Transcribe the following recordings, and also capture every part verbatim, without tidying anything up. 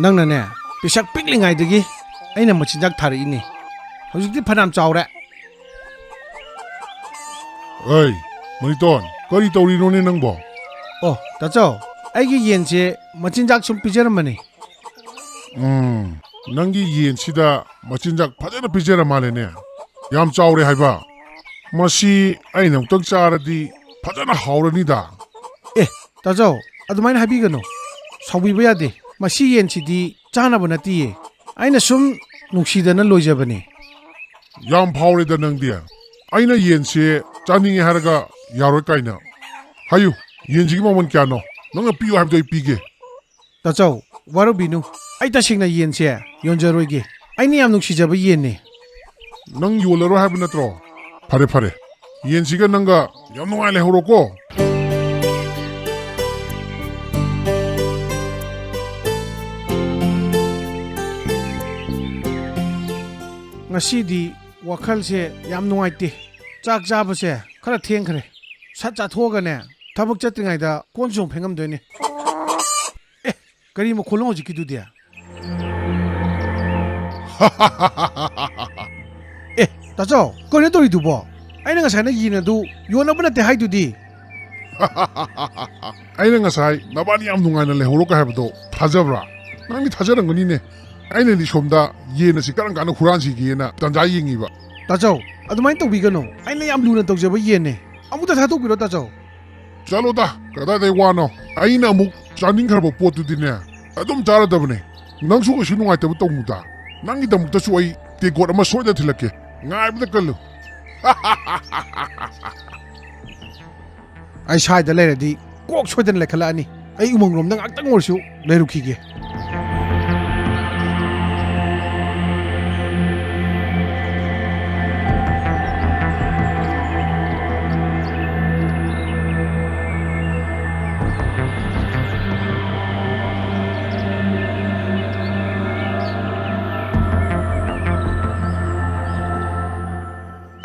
ꯅꯪꯅꯅꯦ, ꯄꯤꯁꯛ ꯄꯤꯛꯂꯤꯉꯩꯗꯒꯤ ꯑꯩꯅ ꯃꯆꯤꯟꯖꯥꯛ ꯊꯥꯔꯛꯏꯅꯦ꯫ ꯍꯧꯖꯤꯛꯇꯤ ꯐꯅꯌꯥꯝ ꯆꯥꯎꯔꯦ꯫ ꯑꯩ, ꯃꯅꯤꯇꯣꯟ, ꯀꯔꯤ ꯇꯧꯔꯤꯅꯣꯅꯦ ꯅꯪꯕꯣ? ꯑꯣ, ꯇꯥꯆꯧ, ꯑꯩꯒꯤ ꯌꯦꯟꯁꯦ ꯃꯆꯤꯟꯖꯥꯛ ꯁꯨꯝ ꯄꯤꯖꯔꯝꯕꯅꯤ꯫ ꯎꯝ, ꯅꯪꯒꯤ ꯌꯦꯟꯁꯤꯗ ꯃꯆꯤꯟꯖꯥꯛ ꯐꯖꯅ ꯄꯤꯖꯔ ꯃꯥꯜꯂꯦꯅꯦ꯫ ꯌꯥꯝ ꯆꯥꯎꯔꯦ ꯍꯥꯏꯕ꯫ ꯃꯁꯤ ꯑꯩꯅ ꯑꯃꯨꯛꯇꯪ ꯆꯥꯔꯗꯤ ꯐꯖꯅ ꯍꯥꯎꯔꯅꯤꯗ꯫ ꯑꯦ, ꯇꯥꯆꯧ, ꯑꯗꯨꯃꯥꯏꯅ ꯍꯥꯏꯕꯤꯒꯅꯨ꯫ ꯁꯥꯎꯕꯤꯕ ꯌꯥꯗꯦ꯫ ꯃꯁꯤ ꯌꯦꯟꯁꯤꯗꯤ ꯆꯥꯅꯕ ꯅꯠꯇꯤꯌꯦ꯫ ꯑꯩꯅ ꯁꯨꯝ ꯅꯨꯡꯁꯤꯗꯅ ꯂꯣꯏꯖꯕꯅꯦ꯫ ꯌꯥꯝ ꯐꯥꯎꯔꯦꯗ ꯅꯪꯗꯤ꯫ ꯑꯩꯅ ꯌꯦꯟꯁꯦ ꯆꯥꯅꯤꯡꯉꯦ ꯍꯥꯏꯔꯒ ꯌꯥꯔꯣꯏ ꯀꯥꯏꯅ꯫ ꯍꯥꯏꯌꯨ, ꯌꯦꯟꯁꯤꯒꯤ ꯃꯃꯜ ꯀꯌꯥꯅꯣ? ꯅꯪꯅ ꯄꯤꯌꯨ ꯍꯥꯏꯕꯗꯣ ꯑꯩ ꯄꯤꯒꯦ꯫ ꯇꯥꯆꯧ, ꯋꯥꯔꯧꯕꯤꯅꯨ꯫ ꯑꯩ ꯇꯁꯦꯡꯅ ꯌꯦꯟꯁꯦ ꯌꯣꯟꯖꯔꯣꯏꯒꯦ꯫ ꯑꯩꯅ ꯌꯥꯝ ꯅꯨꯡꯁꯤꯖꯕ ꯌꯦꯟꯅꯦ꯫ ꯅꯪ ꯌꯣꯜꯂꯔꯣꯏ ꯍꯥꯏꯕ ꯅꯠꯇ꯭ꯔꯣ? ꯐꯔꯦ, ꯐꯔꯦ꯫ ꯌꯦꯟꯁꯤꯒ ꯅꯪꯒ ꯌꯥꯝ ꯅꯨꯡꯉꯥꯏ ꯂꯩꯍꯧꯔꯣꯀꯣ꯫ ꯉꯁꯤꯗꯤ ꯋꯥꯈꯜꯁꯦ ꯌꯥꯝ ꯅꯨꯡꯉꯥꯏꯇꯦ꯫ ꯆꯥꯛ ꯆꯥꯕꯁꯦ ꯈꯔ ꯊꯦꯡꯈ꯭ꯔꯦ꯫ ꯁꯠ ꯆꯥꯊꯣꯛꯑꯒꯅꯦ, ꯊꯕꯛ ꯆꯠꯇ꯭ꯔꯤꯉꯩꯗ ꯀꯣꯟꯁꯨ ꯑꯃꯨꯛ ꯐꯦꯡꯉꯝꯗꯣꯏꯅꯤ꯫ ꯑꯦ, ꯀꯔꯤ ꯃꯈꯣꯜꯅꯣ ꯍꯧꯖꯤꯛꯀꯤꯗꯨꯗꯤ? ꯑꯦ, ꯇꯥꯆꯧ, ꯀꯩꯅꯣ ꯇꯧꯔꯤꯗꯨꯕꯣ? ꯑꯩꯅ ꯉꯁꯥꯏꯅ ꯌꯦꯟ ꯑꯗꯨ ꯌꯣꯟꯅꯕ ꯅꯠꯇꯦ ꯍꯥꯏꯗꯨꯗꯤ꯫ ꯑꯩꯅ ꯉꯁꯥꯏ ꯅꯕꯥꯅꯤ ꯌꯥꯝ ꯅꯨꯡꯉꯥꯏꯅ ꯂꯩꯍꯧꯔꯣꯒ ꯍꯥꯏꯕꯗꯣ ꯊꯥꯖꯕ꯭ꯔꯥ? ꯅꯪꯗꯤ ꯊꯥꯖꯔꯝꯒꯅꯤꯅꯦ꯫ ꯑꯩꯅꯗꯤ ꯁꯣꯝꯗ ꯌꯦꯟ ꯑꯁꯤ ꯀꯔꯝ ꯀꯥꯟꯗ ꯍꯨꯔꯥꯟꯁꯤꯒꯦꯅ ꯇꯥꯟꯖꯥ ꯌꯦꯡꯉꯤꯕ꯫ ꯇꯥꯆꯧ, ꯑꯗꯨꯃꯥꯏꯅ ꯇꯧꯕꯤꯒꯅꯨ꯫ ꯑꯩꯅ ꯌꯥꯝ ꯂꯨꯅ ꯇꯧꯖꯕ ꯌꯦꯟꯅꯦ꯫ ꯑꯃꯨꯛꯇ ꯊꯥꯗꯣꯛꯄꯤꯔꯣ, ꯇꯥꯆꯧ꯫ ꯆꯠꯂꯣꯗ, ꯀꯗꯥꯏꯗꯩ ꯋꯥꯅꯣ? ꯑꯩꯅ ꯑꯃꯨꯛ ꯆꯥꯅꯤꯡꯈ꯭ꯔꯕ ꯄꯣꯠꯇꯨꯗꯤꯅꯦ, ꯑꯗꯨꯝ ꯆꯥꯔꯗꯕꯅꯦ꯫ ꯅꯪꯁꯨ ꯀꯩꯁꯨ ꯅꯨꯡꯉꯥꯏꯇꯕ ꯇꯧꯅꯨꯗ꯫ ꯅꯪꯒꯤꯗꯃꯛꯇꯁꯨ ꯑꯩ ꯇꯦꯡꯀꯣꯠ ꯑꯃ ꯁꯣꯏꯗꯅ ꯊꯤꯜꯂꯛꯀꯦ꯫ ꯉꯥꯏꯕꯗ ꯀꯜꯂꯨ꯫ ꯑꯩ ꯁ꯭ꯋꯥꯏꯗ ꯂꯩꯔꯗꯤ ꯀꯣꯛ ꯁꯣꯏꯗꯅ ꯂꯩꯈꯠꯂꯛꯑꯅꯤ꯫ ꯑꯩ ꯎꯃꯪꯂꯣꯝꯗ ꯉꯥꯛꯇꯪ ꯑꯣꯏꯔꯁꯨ ꯂꯩꯔꯨꯈꯤꯒꯦ꯫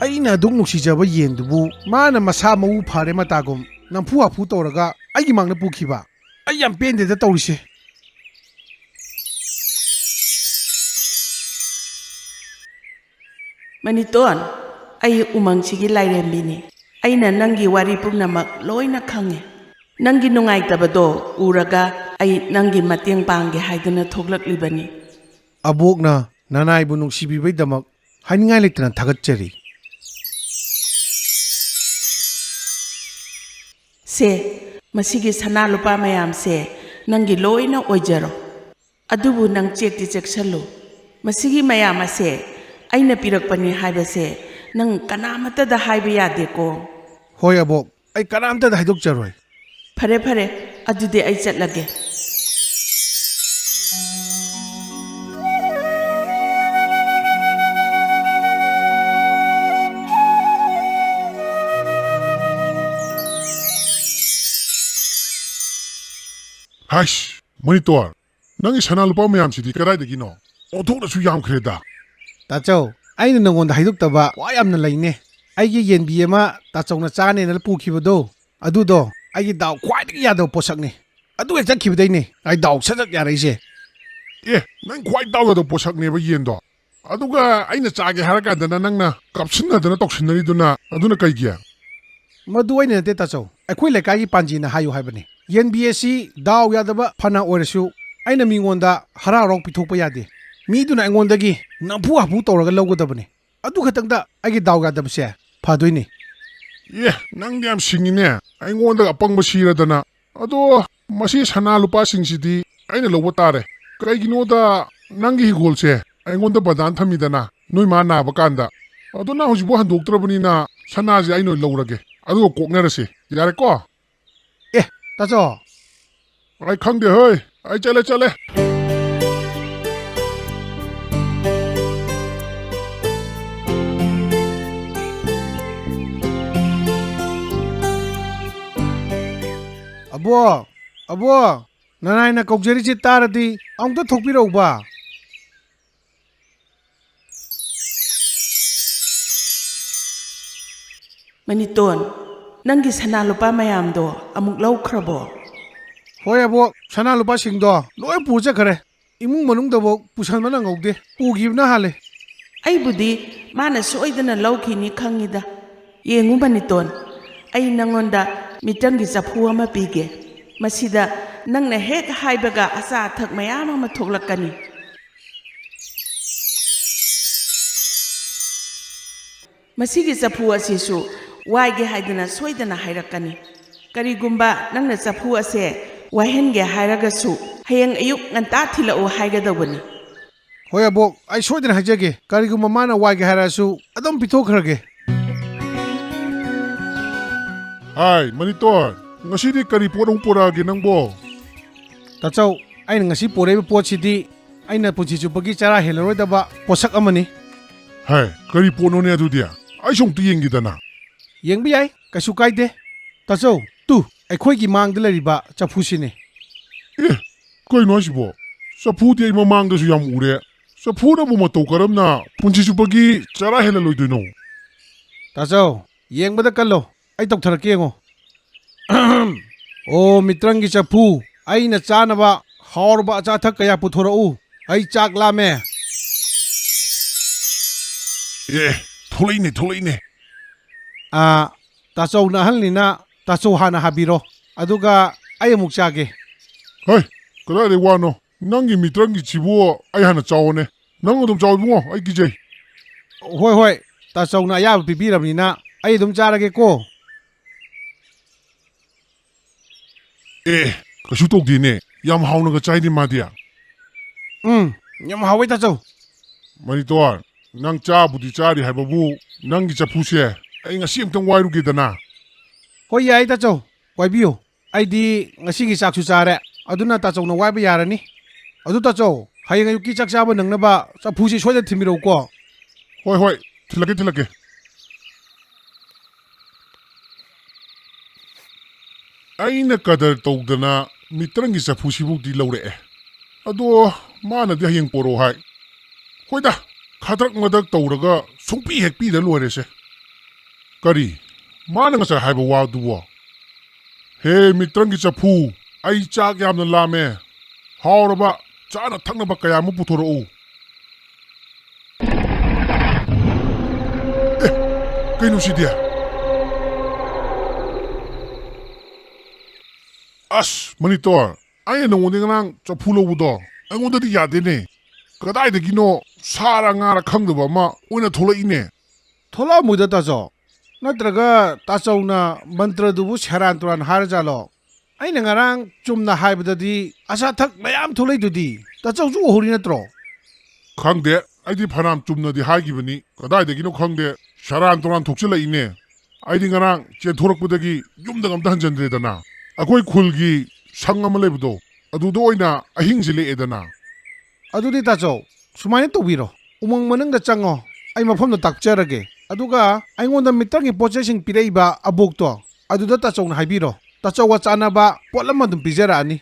ꯑꯩꯅ ꯑꯗꯨꯛ ꯅꯨꯡꯁꯤꯖꯕ ꯌꯦꯟꯗꯨꯕꯨ ꯃꯥꯅ ꯃꯁꯥ ꯃꯎ ꯐꯔꯦ ꯃꯇꯥꯒꯨꯝ ꯅꯝꯐꯨ ꯍꯥꯐꯨ ꯇꯧꯔꯒ ꯑꯩꯒꯤ ꯃꯥꯡꯗ ꯄꯨꯈꯤꯕ꯫ ꯑꯩ ꯌꯥꯝ ꯄꯦꯟꯗꯦꯗ ꯇꯧꯔꯤꯁꯦ꯫ ꯃꯅꯤꯇꯣꯟ, ꯑꯩ ꯎꯃꯪꯁꯤꯒꯤ ꯂꯥꯏꯔꯦꯝꯕꯤꯅꯤ꯫ ꯑꯩꯅ ꯅꯪꯒꯤ ꯋꯥꯔꯤ ꯄꯨꯝꯅꯃꯛ ꯂꯣꯏꯅ ꯈꯪꯉꯦ꯫ ꯅꯪꯒꯤ ꯅꯨꯡꯉꯥꯏꯇꯕꯗꯣ ꯎꯔꯒ ꯑꯩ ꯅꯪꯒꯤ ꯃꯇꯦꯡ ꯄꯥꯡꯒꯦ ꯍꯥꯏꯗꯨꯅ ꯊꯣꯛꯂꯛꯂꯤꯕꯅꯤ꯫ ꯑꯕꯣꯛꯅ ꯅꯅꯥꯏꯕꯨ ꯅꯨꯡꯁꯤꯕꯤꯕꯩꯗꯃꯛ ꯍꯥꯏꯅꯤꯡꯉꯥꯏ ꯂꯩꯇꯅ ꯊꯥꯒꯠꯆꯔꯤ꯫ ꯁꯦ, ꯃꯁꯤꯒꯤ ꯁꯅꯥ ꯂꯨꯄꯥ ꯃꯌꯥꯝꯁꯦ ꯅꯪꯒꯤ ꯂꯣꯏꯅ ꯑꯣꯏꯖꯔꯣ꯫ ꯑꯗꯨꯕꯨ ꯅꯪ ꯆꯦꯛꯇꯤ ꯆꯦꯛꯁꯜꯂꯨ꯫ ꯃꯁꯤꯒꯤ ꯃꯌꯥꯝ ꯑꯁꯦ ꯑꯩꯅ ꯄꯤꯔꯛꯄꯅꯤ ꯍꯥꯏꯕꯁꯦ ꯅꯪ ꯀꯅꯥꯃꯠꯇꯗ ꯍꯥꯏꯕ ꯌꯥꯗꯦꯀꯣ꯫ ꯍꯣꯏ ꯑꯕꯣꯛ, ꯑꯩ ꯀꯅꯥꯝꯇꯗ ꯍꯥꯏꯗꯣꯛꯆꯔꯣꯏ꯫ ꯐꯔꯦ, ꯐꯔꯦ, ꯑꯗꯨꯗꯤ ꯑꯩ ꯆꯠꯂꯒꯦ꯫ ꯍꯥꯏꯁ, ꯃꯅꯤꯇꯣꯟ, ꯅꯪꯒꯤ ꯁꯅꯥ ꯂꯨꯄꯥ ꯃꯌꯥꯝꯁꯤꯗꯤ ꯀꯗꯥꯏꯗꯒꯤꯅꯣ? ꯑꯣꯟꯊꯣꯛꯅꯁꯨ ꯌꯥꯝꯈ꯭ꯔꯦꯗ꯫ ꯇꯥꯆꯧ, ꯑꯩꯅ ꯅꯉꯣꯟꯗ ꯍꯥꯏꯗꯣꯛꯇꯕ ꯋꯥ ꯌꯥꯝꯅ ꯂꯩꯅꯦ꯫ ꯑꯩꯒꯤ ꯌꯦꯟꯕꯤ ꯑꯃ ꯇꯥꯆꯧꯅ ꯆꯥꯅꯦꯅ ꯄꯨꯈꯤꯕꯗꯣ, ꯑꯗꯨꯗꯣ ꯑꯩꯒꯤ ꯗꯥꯎ ꯈ꯭ꯋꯥꯏꯗꯒꯤ ꯌꯥꯗꯕ ꯄꯣꯠꯁꯛꯅꯤ꯫ ꯑꯗꯨ ꯍꯦꯛ ꯆꯠꯈꯤꯕꯗꯩꯅꯦ ꯑꯩ ꯗꯥꯎ ꯁꯠ ꯁꯠ ꯌꯥꯔꯛꯏꯁꯦ꯫ ꯑꯦ, ꯅꯪ ꯈ꯭ꯋꯥꯏ ꯗꯥꯎ ꯌꯥꯗꯕ ꯄꯣꯠꯁꯛꯅꯦꯕ ꯌꯦꯟꯗꯣ꯫ ꯑꯗꯨꯒ ꯑꯩꯅ ꯆꯥꯒꯦ ꯍꯥꯏꯔ ꯀꯥꯟꯗꯅ ꯅꯪꯅ ꯀꯥꯞꯁꯤꯟꯅꯗꯅ ꯇꯧꯁꯤꯟꯅꯔꯤꯗꯨꯅ, ꯑꯗꯨꯅ ꯀꯩꯒꯤ? ꯃꯗꯨ ꯑꯩꯅ ꯅꯠꯇꯦ ꯇꯥꯆꯧ, ꯑꯩꯈꯣꯏ ꯂꯩꯀꯥꯏꯒꯤ ꯄꯥꯟꯖꯤꯅ ꯍꯥꯏꯌꯨ ꯍꯥꯏꯕꯅꯤ꯫ ꯌꯦꯟꯕꯤ ꯑꯁꯤ ꯗꯥꯎ ꯌꯥꯗꯕ ꯐꯅ ꯑꯣꯏꯔꯁꯨ ꯑꯩꯅ ꯃꯤꯉꯣꯟꯗ ꯍꯔꯥꯎ ꯍꯔꯥꯎ ꯄꯤꯊꯣꯛꯄ ꯌꯥꯗꯦ꯫ ꯃꯤꯗꯨꯅ ꯑꯩꯉꯣꯟꯗꯒꯤ ꯅꯝꯐꯨ ꯍꯥꯐꯨ ꯇꯧꯔꯒ ꯂꯧꯒꯗꯕꯅꯤ꯫ ꯑꯗꯨ ꯈꯛꯇꯪꯗ ꯑꯩꯒꯤ ꯗꯥꯎ ꯌꯥꯗꯕꯁꯦ ꯐꯗꯣꯏꯅꯤ꯫ ꯑꯦ, ꯅꯪꯗꯤ ꯌꯥꯝ ꯁꯤꯡꯉꯤꯅꯦ, ꯑꯩꯉꯣꯟꯗ ꯑꯄꯪꯕ ꯁꯤꯔꯗꯅ꯫ ꯑꯗꯣ ꯃꯁꯤ ꯁꯅꯥ ꯂꯨꯄꯥꯁꯤꯡꯁꯤꯗꯤ ꯑꯩꯅ ꯂꯧꯕ ꯇꯥꯔꯦ꯫ ꯀꯩꯒꯤꯅꯣꯗ ꯅꯪꯒꯤ ꯍꯤꯡꯒꯣꯜꯁꯦ ꯑꯩꯉꯣꯟꯗ ꯕꯟꯗꯥꯟ ꯊꯝꯃꯤꯗꯅ, ꯅꯣꯏ ꯃꯥ ꯅꯥꯕ ꯀꯥꯟꯗ꯫ ꯑꯗꯣ ꯅꯪ ꯍꯧꯖꯤꯛꯐꯥꯎ ꯍꯟꯗꯣꯛꯇ꯭ꯔꯕꯅꯤꯅ ꯁꯅꯥꯁꯦ ꯑꯩꯅ ꯑꯣꯏꯅ ꯂꯧꯔꯒꯦ, ꯑꯗꯨꯒ ꯀꯣꯛꯅꯔꯁꯤ꯫ ꯌꯥꯔꯦꯀꯣ? ꯑꯦ, ꯇꯥꯆꯧ꯫ ꯑꯩ ꯈꯪꯗꯦ ꯍꯣꯏ, ꯑꯩ ꯆꯠꯂꯦ, ꯆꯠꯂꯦ꯫ ꯑꯕꯣ, ꯑꯕꯣ, ꯅꯅꯥꯏꯅ ꯀꯧꯖꯔꯤꯁꯦ ꯇꯥꯔꯗꯤ ꯑꯃꯨꯛꯇ ꯊꯣꯛꯄꯤꯔꯛꯎꯕ꯫ ꯃꯅꯤꯇꯣꯟ, ꯅꯪꯒꯤ ꯁꯅꯥ ꯂꯨꯄꯥ ꯃꯌꯥꯝꯗꯣ ꯑꯃꯨꯛ ꯂꯧꯈ꯭ꯔꯕꯣ? ꯍꯣꯏ ꯑꯕꯣꯛ, ꯁꯅꯥ ꯂꯨꯄꯥꯁꯤꯡꯗꯣ ꯂꯣꯏ ꯄꯨ ꯆꯠꯈ꯭ꯔꯦ꯫ ꯏꯃꯨꯡ ꯃꯅꯨꯡꯗꯐꯥꯎ ꯄꯨꯁꯟꯕ ꯅꯪꯍꯧꯗꯦ, ꯄꯨꯈꯤꯕꯅ ꯍꯥꯜꯂꯦ꯫ ꯑꯩꯕꯨꯗꯤ ꯃꯥꯅ ꯁꯣꯏꯗꯅ ꯂꯧꯈꯤꯅꯤ ꯈꯪꯉꯤꯗ꯫ ꯌꯦꯡꯉꯨ ꯃꯅꯤꯇꯣꯟ, ꯑꯩ ꯅꯪꯉꯣꯟꯗ ꯃꯤꯇ꯭ꯔꯪꯒꯤ ꯆꯐꯨ ꯑꯃ ꯄꯤꯒꯦ꯫ ꯃꯁꯤꯗ ꯅꯪꯅ ꯍꯦꯛ ꯍꯥꯏꯕꯒ ꯑꯆꯥ ꯑꯊꯛ ꯃꯌꯥꯝ ꯑꯃ ꯊꯣꯛꯂꯛꯀꯅꯤ꯫ ꯃꯁꯤꯒꯤ ꯆꯐꯨ ꯑꯁꯤꯁꯨ ꯋꯥꯏꯒꯦ ꯍꯥꯏꯗꯅ ꯁꯣꯏꯗꯅ ꯍꯥꯏꯔꯛꯀꯅꯤ꯫ ꯀꯔꯤꯒꯨꯝꯕ ꯅꯪꯅ ꯆꯐꯨ ꯑꯁꯦ ꯋꯥꯏꯍꯟꯒꯦ ꯍꯥꯏꯔꯒꯁꯨ, ꯍꯌꯦꯡ ꯑꯌꯨꯛ ꯉꯟꯇꯥ ꯊꯤꯜꯂꯛꯎ ꯍꯥꯏꯒꯗꯧꯕꯅꯤ꯫ ꯍꯣꯏ ꯑꯕꯣꯛ, ꯑꯩ ꯁꯣꯏꯗꯅ ꯍꯥꯏꯖꯒꯦ, ꯀꯔꯤꯒꯨꯝꯕ ꯃꯥꯅ ꯋꯥꯏꯒꯦ ꯍꯥꯏꯔꯛꯑꯁꯨ ꯑꯗꯨꯝ ꯄꯤꯊꯣꯛꯈ꯭ꯔꯒꯦ꯫ ꯍꯥꯏ ꯃꯅꯤꯇꯣꯟ, ꯉꯁꯤꯗꯤ ꯀꯔꯤ ꯄꯣꯠ ꯑꯃꯨꯛ ꯄꯨꯔꯛꯑꯒꯦ ꯅꯪꯕꯣ? ꯇꯥꯆꯧ, ꯑꯩꯅ ꯉꯁꯤ ꯄꯨꯔꯛꯏꯕ ꯄꯣꯠꯁꯤꯗꯤ ꯑꯩꯅ ꯄꯨꯟꯁꯤ ꯆꯨꯞꯄꯒꯤ ꯆꯔꯥ ꯍꯦꯜꯂꯔꯣꯏꯗꯕ ꯄꯣꯠꯁꯛ ꯑꯃꯅꯤ꯫ ꯍꯥꯏ, ꯀꯔꯤ ꯄꯣꯠꯅꯣꯅꯦ ꯑꯗꯨꯗꯤ? ꯑꯩꯁꯨ ꯑꯃꯨꯛꯇ ꯌꯦꯡꯒꯦꯗꯅ꯫ ꯌꯦꯡꯕ ꯌꯥꯏ, ꯀꯩꯁꯨ ꯀꯥꯏꯗꯦ꯫ ꯇꯥꯆꯧ, ꯇꯨ, ꯑꯩꯈꯣꯏꯒꯤ ꯃꯥꯡꯗ ꯂꯩꯔꯤꯕ ꯆꯐꯨꯁꯤꯅꯦ꯫ ꯑꯦ, ꯀꯩꯅꯣ ꯍꯥꯏꯁꯤꯕꯣ? ꯆꯐꯨꯗꯤ ꯑꯩ ꯃꯃꯥꯡꯗꯁꯨ ꯌꯥꯝ ꯎꯔꯦ꯫ ꯆꯐꯨꯅꯕꯨ ꯃꯇꯧ ꯀꯔꯝꯅ ꯄꯨꯟꯁꯤ ꯆꯨꯞꯄꯒꯤ ꯆꯔꯥ ꯍꯦꯜꯍꯜꯂꯣꯏꯗꯣꯏꯅꯣ? ꯇꯥꯆꯧ, ꯌꯦꯡꯕꯗ ꯀꯜꯂꯣ, ꯑꯩ ꯇꯧꯊꯔꯛꯀꯦ ꯌꯦꯡꯉꯣ꯫ ꯑꯣ, ꯃꯤꯇ꯭ꯔꯪꯒꯤ ꯆꯐꯨ, ꯑꯩꯅ ꯆꯥꯅꯕ ꯍꯥꯎꯔꯕ ꯑꯆꯥ ꯑꯊꯛ ꯀꯌꯥ ꯄꯨꯊꯣꯔꯛꯎ꯫ ꯑꯩ ꯆꯥꯛ ꯂꯥꯝꯃꯦ꯫ ꯑꯦ, ꯊꯣꯛꯂꯛꯏꯅꯦ, ꯊꯣꯛꯂꯛꯏꯅꯦ꯫ ꯑꯥ, ꯇꯥꯆꯧꯅ ꯑꯍꯜꯅꯤꯅ ꯇꯥꯆꯧ ꯍꯥꯟꯅ ꯍꯥꯕꯤꯔꯣ, ꯑꯗꯨꯒ ꯑꯩ ꯑꯃꯨꯛ ꯆꯥꯒꯦ꯫ ꯍꯩ, ꯀꯗꯥꯏꯗꯩ ꯋꯥꯅꯣ? ꯅꯪꯒꯤ ꯃꯤꯇ꯭ꯔꯪꯒꯤꯁꯤꯕꯨ ꯑꯩ ꯍꯥꯟꯅ ꯆꯥꯎꯑꯣꯅꯦ꯫ ꯅꯪ ꯑꯗꯨꯝ ꯆꯥꯎ ꯏꯕꯨꯡꯉꯣ, ꯑꯩ ꯀꯤꯖꯩ꯫ ꯍꯣꯏ, ꯍꯣꯏ, ꯇꯥꯆꯧꯅ ꯑꯌꯥꯕ ꯄꯤꯕꯤꯔꯕꯅꯤꯅ ꯑꯩ ꯑꯗꯨꯝ ꯆꯥꯔꯒꯦꯀꯣ꯫ ꯑꯦ, ꯀꯩꯁꯨ ꯇꯧꯗꯦꯅꯦ, ꯌꯥꯝ ꯍꯥꯎꯅꯒ ꯆꯥꯏꯅꯦ ꯃꯥꯗꯤ꯫ ꯎꯝ, ꯌꯥꯝ ꯍꯥꯎꯋꯦ ꯇꯥꯆꯧ꯫ ꯃꯅꯤꯇꯣꯟ, ꯅꯪ ꯆꯥꯕꯨꯗꯤ ꯆꯥꯔꯤ ꯍꯥꯏꯕꯕꯨ, ꯅꯪꯒꯤ ꯆꯐꯨꯁꯦ ꯑꯩ ꯉꯁꯤ ꯑꯝꯇꯪ ꯋꯥꯏꯔꯨꯒꯦꯗꯅ꯫ ꯍꯣꯏ, ꯌꯥꯏ ꯇꯥꯆꯧ, ꯋꯥꯏꯕꯤꯌꯨ꯫ ꯑꯩꯗꯤ ꯉꯁꯤꯒꯤ ꯆꯥꯛꯁꯨ ꯆꯥꯔꯦ, ꯑꯗꯨꯅ ꯇꯥꯆꯧꯅ ꯋꯥꯏꯕ ꯌꯥꯔꯅꯤ꯫ ꯑꯗꯨ ꯇꯥꯆꯧ, ꯍꯌꯦꯡ ꯑꯌꯨꯛꯀꯤ ꯆꯥꯛ ꯆꯥꯕ ꯅꯪꯅꯕ ꯆꯐꯨꯁꯤ ꯁꯣꯏꯗꯅ ꯊꯤꯟꯕꯤꯔꯛꯎꯀꯣ꯫ ꯍꯣꯏ, ꯍꯣꯏ, ꯊꯤꯜꯂꯛꯀꯦ, ꯊꯤꯜꯂꯛꯀꯦ꯫ ꯑꯩꯅ ꯀꯗꯔ ꯇꯧꯗꯅ ꯃꯤꯇ꯭ꯔꯪꯒꯤ ꯆꯐꯨꯁꯤꯐꯥꯎꯗꯤ ꯂꯧꯔꯛꯑꯦ꯫ ꯑꯗꯣ ꯃꯥꯅꯗꯤ ꯍꯌꯦꯡ ꯄꯣꯔꯛꯑꯣ ꯍꯥꯏ꯫ ꯍꯣꯏꯗ, ꯈꯗ꯭ꯔꯛ ꯃꯗ꯭ꯔꯛ ꯇꯧꯔꯒ ꯁꯨꯡꯄꯤ ꯍꯦꯛ ꯄꯤꯗ ꯂꯣꯏꯔꯦꯁꯦ꯫ ꯀꯔꯤ? ꯃꯥꯅ ꯉꯁꯥꯏ ꯍꯥꯏꯕ ꯋꯥꯗꯨꯕꯣ? ꯍꯦ ꯃꯤꯇ꯭ꯔꯪꯒꯤ ꯆꯐꯨ, ꯑꯩ ꯆꯥꯛ ꯌꯥꯝꯅ ꯂꯥꯝꯃꯦ꯫ ꯍꯥꯎꯔꯕ ꯆꯥꯅ ꯊꯛꯅꯕ ꯀꯌꯥ ꯑꯃ ꯄꯨꯊꯣꯔꯛꯎ꯫ ꯀꯩꯅꯣ ꯁꯤꯗꯤ? ꯑꯁ, ꯃꯅꯤꯇꯣꯔ, ꯑꯩꯅ ꯅꯉꯣꯟꯗ ꯉꯔꯥꯡ ꯆꯐꯨ ꯂꯧꯕꯗꯣ ꯑꯩꯉꯣꯟꯗꯗꯤ ꯌꯥꯗꯦꯅꯦ꯫ ꯀꯗꯥꯏꯗꯒꯤꯅꯣ ꯁꯥꯔ ꯉꯥꯔ ꯈꯪꯗꯕ ꯑꯃ ꯑꯣꯏꯅ ꯊꯣꯛꯂꯛꯏꯅꯦ꯫ ꯊꯣꯛꯂꯛꯑꯝꯃꯣꯏꯗ, ꯇꯥꯆꯧ꯫ ꯅꯠꯇ꯭ꯔꯒ ꯇꯥꯆꯧꯅ ꯃꯟꯇ꯭ꯔꯗꯨꯕꯨ ꯁꯦꯔꯥꯟ ꯇꯨꯔꯥꯟ ꯍꯥꯏꯔꯖꯥꯠꯂꯣ? ꯑꯩꯅ ꯉꯔꯥꯡ ꯆꯨꯝꯅ ꯍꯥꯏꯕꯗꯗꯤ ꯑꯆꯥ ꯑꯊꯛ ꯃꯌꯥꯝ ꯊꯣꯛꯂꯛꯏꯗꯨꯗꯤ꯫ ꯇꯥꯆꯧꯁꯨ ꯎꯍꯧꯔꯤ ꯅꯠꯇ꯭ꯔꯣ? ꯈꯪꯗꯦ, ꯑꯩꯗꯤ ꯐꯅꯌꯥꯝ ꯆꯨꯝꯅꯗꯤ ꯍꯥꯏꯈꯤꯕꯅꯤ, ꯀꯗꯥꯏꯗꯒꯤꯅꯣ ꯈꯪꯗꯦ, ꯁꯦꯔꯥꯟ ꯇꯨꯔꯥꯟ ꯊꯣꯛꯆꯜꯂꯛꯏꯅꯦ꯫ ꯑꯩꯗꯤ ꯉꯔꯥꯡ ꯆꯦꯟꯊꯣꯔꯛꯄꯗꯒꯤ ꯌꯨꯝꯗꯒ ꯑꯝꯇ ꯍꯟꯖꯟꯗ꯭ꯔꯦꯗꯅ, ꯑꯩꯈꯣꯏ ꯈꯨꯜꯒꯤ ꯁꯪ ꯑꯃ ꯂꯩꯕꯗꯣ, ꯑꯗꯨꯗ ꯑꯣꯏꯅ ꯑꯍꯤꯡꯁꯦ ꯂꯦꯛꯑꯦꯗꯅ꯫ ꯑꯗꯨꯗꯤ ꯇꯥꯆꯧ, ꯁꯨꯃꯥꯏꯅ ꯇꯧꯕꯤꯔꯣ, ꯎꯃꯪ ꯃꯅꯨꯡꯗ ꯆꯪꯉꯣ, ꯑꯩ ꯃꯐꯝꯗꯣ ꯇꯥꯛꯆꯔꯒꯦ, ꯑꯗꯨꯒ ꯑꯩꯉꯣꯟꯗ ꯃꯤꯇ꯭ꯔꯪꯒꯤ ꯄꯣꯠ ꯆꯩꯁꯤꯡ ꯄꯤꯔꯛꯏꯕ ꯑꯕꯣꯛꯇꯣ, ꯑꯗꯨꯗ ꯇꯥꯆꯧꯅ ꯍꯥꯏꯕꯤꯔꯣ, ꯇꯥꯆꯧꯒ ꯆꯥꯟꯅꯕ ꯄꯣꯠ ꯑꯃ ꯑꯗꯨꯝ ꯄꯤꯖꯔꯛꯑꯅꯤ꯫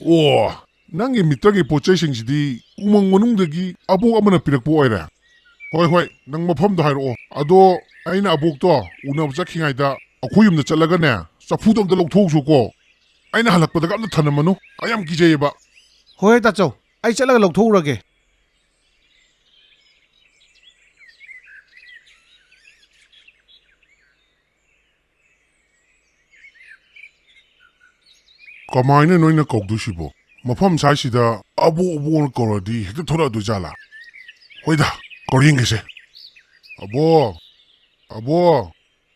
ꯑꯣ, ꯅꯪꯒꯤ ꯃꯤꯇ꯭ꯔꯪꯒꯤ ꯄꯣꯠ ꯆꯩꯁꯤꯡꯁꯤꯗꯤ ꯎꯃꯪ ꯃꯅꯨꯡꯗꯒꯤ ꯑꯕꯣꯛ ꯑꯃꯅ ꯄꯤꯔꯛꯄ ꯑꯣꯏꯔꯦ꯫ ꯍꯣꯏ, ꯍꯣꯏ, ꯅꯪ ꯃꯐꯝꯗꯣ ꯍꯥꯏꯔꯛꯑꯣ꯫ ꯑꯗꯣ ꯑꯩꯅ ꯑꯕꯣꯛꯇꯣ ꯎꯅꯕ ꯆꯠꯈꯤꯉꯩꯗ ꯑꯩꯈꯣꯏ ꯌꯨꯝꯗ ꯆꯠꯂꯒꯅꯦ, ꯆꯐꯨꯗꯣ ꯑꯝꯇ ꯂꯧꯊꯣꯛꯎꯁꯨꯀꯣ꯫ ꯑꯩꯅ ꯍꯜꯂꯛꯄꯗꯒ ꯑꯝꯇ ꯊꯅꯝꯃꯅꯨ, ꯑꯩ ꯌꯥꯝ ꯀꯤꯖꯩꯌꯦꯕ꯫ ꯍꯣꯏ, ꯍꯣꯏ, ꯇꯥꯆꯧ, ꯑꯩ ꯆꯠꯂꯒ ꯂꯧꯊꯣꯛꯎꯔꯒꯦ꯫ ꯀꯃꯥꯏꯅ ꯅꯣꯏꯅ ꯀꯧꯗꯣꯏꯁꯤꯕꯣ? ꯃꯐꯝ ꯁ꯭ꯋꯥꯏꯁꯤꯗ ꯑꯕꯣꯛ ꯑꯕꯣꯛꯅ ꯀꯧꯔꯗꯤ ꯍꯦꯛꯇ ꯊꯣꯛꯂꯛꯑꯗꯣꯏ ꯖꯥꯠꯂꯥ? ꯍꯣꯏꯗ, ꯀꯧꯔ ꯌꯦꯡꯒꯦꯁꯦ꯫ ꯑꯕꯣꯛ, ꯑꯕꯣꯛ,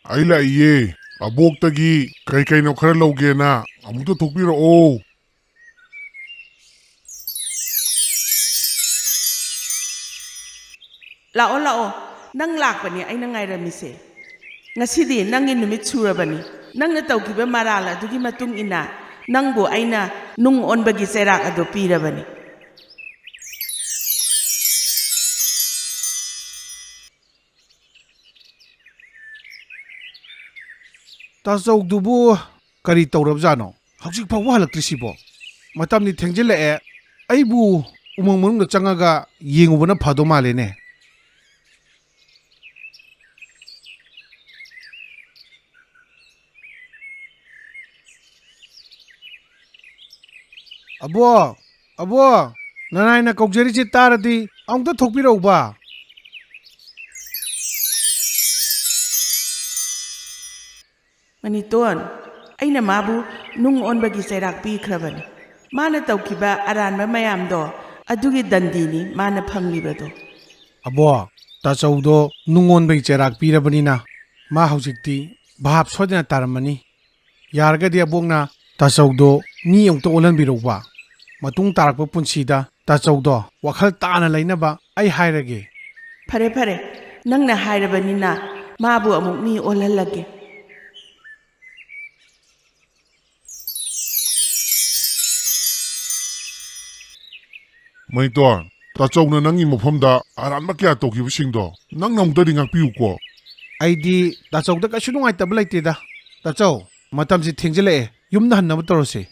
ꯑꯩ ꯂꯥꯛꯏꯌꯦ꯫ ꯑꯕꯣꯛꯇꯒꯤ ꯀꯩ ꯀꯩꯅꯣ ꯈꯔ ꯂꯧꯒꯦꯅ, ꯑꯃꯨꯛꯇ ꯊꯣꯛꯄꯤꯔꯛꯑꯣ꯫ ꯂꯥꯛꯑꯣ, ꯂꯥꯛꯑꯣ꯫ ꯅꯪ ꯂꯥꯛꯄꯅꯦ ꯑꯩꯅ ꯉꯥꯏꯔꯝꯃꯤꯁꯦ꯫ ꯉꯁꯤꯗꯤ ꯅꯪꯒꯤ ꯅꯨꯃꯤꯠ ꯁꯨꯔꯕꯅꯤ꯫ ꯅꯪꯅ ꯇꯧꯈꯤꯕ ꯃꯔꯥꯜ ꯑꯗꯨꯒꯤ ꯃꯇꯨꯡ ꯏꯟꯅ ꯅꯪꯕꯨ ꯑꯩꯅ ꯅꯨꯡ ꯑꯣꯟꯕꯒꯤ ꯆꯩꯔꯥꯛ ꯑꯗꯨ ꯄꯤꯔꯕꯅꯤ꯫ ꯇꯥꯆꯧꯗꯨꯕꯨ ꯀꯔꯤ ꯇꯧꯔꯕꯖꯥꯠꯅꯣ? ꯍꯧꯖꯤꯛ ꯐꯥꯎꯕ ꯍꯜꯂꯛꯇ꯭ꯔꯤꯁꯤꯕꯣ? ꯃꯇꯝꯗꯤ ꯊꯦꯡꯖꯤꯜꯂꯛꯑꯦ꯫ ꯑꯩꯕꯨ ꯎꯃꯪ ꯃꯅꯨꯡꯗ ꯆꯪꯉꯒ ꯌꯦꯡꯉꯨꯕꯅ ꯐꯗꯧ ꯃꯥꯜꯂꯦꯅꯦ꯫ ꯑꯕꯣ, ꯑꯕꯣ, ꯅꯅꯥꯏꯅ ꯀꯧꯖꯔꯤꯁꯤ ꯇꯥꯔꯗꯤ ꯑꯃꯨꯛꯇ ꯊꯣꯛꯄꯤꯔꯛꯎꯕ꯫ ꯃꯅꯤꯇꯣꯟ, ꯑꯩꯅ ꯃꯥꯕꯨ ꯅꯨꯡ ꯑꯣꯟꯕꯒꯤ ꯆꯩꯔꯥꯛ ꯄꯤꯈ꯭ꯔꯕꯅꯤ꯫ ꯃꯥꯅ ꯇꯧꯈꯤꯕ ꯑꯔꯥꯟꯕ ꯃꯌꯥꯝꯗꯣ, ꯑꯗꯨꯒꯤ ꯗꯟꯗꯤꯅꯤ ꯃꯥꯅ ꯐꯪꯂꯤꯕꯗꯣ꯫ ꯑꯕꯣ, ꯇꯥꯆꯧꯗꯣ ꯅꯨꯡ ꯑꯣꯟꯕꯒꯤ ꯆꯩꯔꯥꯛ ꯄꯤꯔꯕꯅꯤꯅ ꯃꯥ ꯍꯧꯖꯤꯛꯇꯤ ꯚꯥꯞ ꯁꯣꯏꯗꯅ ꯇꯥꯔꯝꯃꯅꯤ꯫ ꯌꯥꯔꯒꯗꯤ ꯑꯕꯣꯛꯅ ꯇꯥꯆꯧꯗꯣ ꯃꯤ ꯑꯃꯨꯛꯇ ꯑꯣꯜꯍꯟꯕꯤꯔꯧꯕ꯫ ꯃꯇꯨꯡ ꯇꯥꯔꯛꯄ ꯄꯨꯟꯁꯤꯗ ꯇꯥꯆꯧꯗꯣ ꯋꯥꯈꯜ ꯇꯥꯅ ꯂꯩꯅꯕ ꯑꯩ ꯍꯥꯏꯔꯒꯦ꯫ ꯐꯔꯦ, ꯐꯔꯦ, ꯅꯪꯅ ꯍꯥꯏꯔꯕꯅꯤꯅ ꯃꯥꯕꯨ ꯑꯃꯨꯛ ꯃꯤ ꯑꯣꯜꯍꯜꯂꯒꯦ꯫ ꯃꯅꯤꯇꯣꯟ, ꯇꯥꯆꯧꯅ ꯅꯪꯒꯤ ꯃꯐꯝꯗ ꯑꯔꯥꯟꯕ ꯀꯌꯥ ꯇꯧꯈꯤꯕꯁꯤꯡꯗꯣ ꯅꯪꯅ ꯑꯃꯨꯛꯇꯗꯤ ꯉꯥꯛꯄꯤꯌꯨꯀꯣ꯫ ꯑꯩꯗꯤ ꯇꯥꯆꯧꯗ ꯀꯩꯁꯨ ꯅꯨꯡꯉꯥꯏꯇꯕ ꯂꯩꯇꯦꯗ꯫ ꯇꯥꯆꯧ, ꯃꯇꯝꯁꯤ ꯊꯦꯡꯖꯤꯜꯂꯛꯑꯦ, ꯌꯨꯝꯗ ꯍꯟꯅꯕ ꯇꯧꯔꯁꯤ꯫